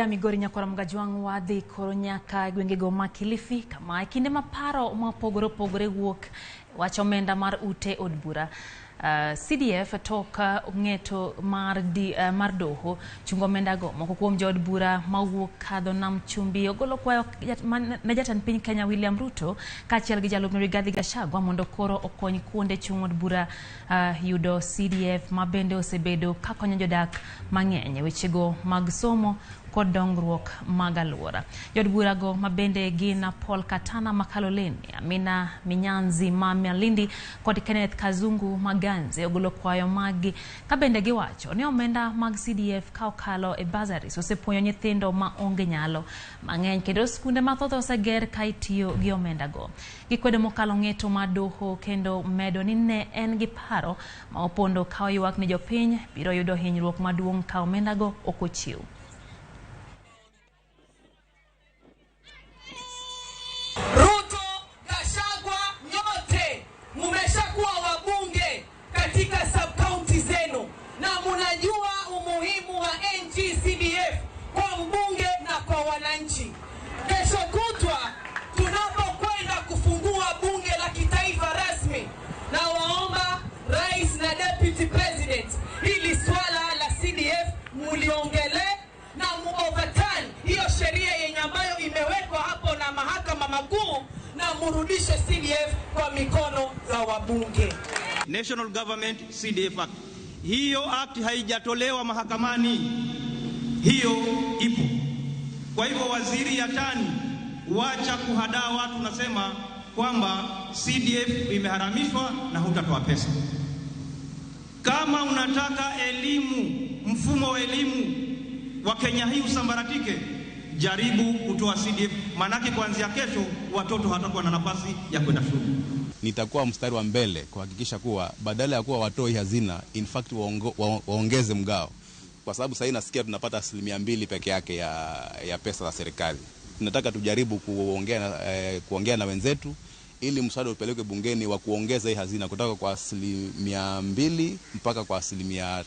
Migori nyakwara Mgajwang' wadhi koro nyaka e gwengego ma Kilifi kama e kinde ma paro mopogore opogore wuok wach omenda mar ute od bura. CDF tok ng'eto mar doho chungo omendago. Moko kuom jood bura mawuok kadho nam chumbi ogolo kwayo ne jatend piny Kenya William Ruto kaachiel gi jalupne Rigathi Gachagua mondo koro okony kuonde chung' od bura yudo CDF ma bende osebedo kakonyo jodak mang'eny e wechego mag somo kod dongruok mag alwora. Jood burago ma bende gin Paul Katana ma Kaloleni, Amina Minyanzi ma Malindi kod Kenneth Kazungu ma Ganze ogolo kwayo maggi ka bende giwacho ni omenda mag CDF ka okalo e bursaries osepuonjo nyithindo ma onge nyalo mang'eny kendo skunde mathoth oseger ka itiyo gi omendago. Gikwedo mokalo ng'eto mar doho kendo medo ni ne en gi paro ma opondo ka oywak ni jopiny biro yudo hinyruok maduong' ka omendago ok ochiw. Ruto, Gachagua, nyote mumeshakuwa wabunge katika sub-county zenu na munajua umuhimu wa NG-CDF kwa mbunge na kwa wananchi. Kesho kutwa tunapokwenda kufungua bunge la kitaifa rasmi, na waomba rais na deputy president, hili swala la CDF muliongelee na mu-overturn hiyo sheria yenye ambayo imewekwa hapo na mahakama makuu na murudishe CDF kwa mikono za wabunge. National Government CDF Act. Hiyo act haijatolewa mahakamani, hiyo ipo. Kwa hivyo waziri Yatani, wacha kuhadaa watu, nasema kwamba CDF imeharamishwa na hutatoa pesa. Kama unataka elimu, mfumo wa elimu wa Kenya hii usambaratike, jaribu kutoa CDF, manake kuanzia kesho watoto hatakuwa na nafasi ya kwenda shule. Nitakuwa mstari wa mbele kuhakikisha kuwa badala ya kuwa watoi hazina, in fact waongeze mgao, kwa sababu sasa nasikia tunapata 2% peke yake ya pesa za serikali. Tunataka tujaribu kuongea na wenzetu ili mswada upelekwe bungeni wa kuongeza hii hazina kutoka kwa 2% mpaka kwa 3%.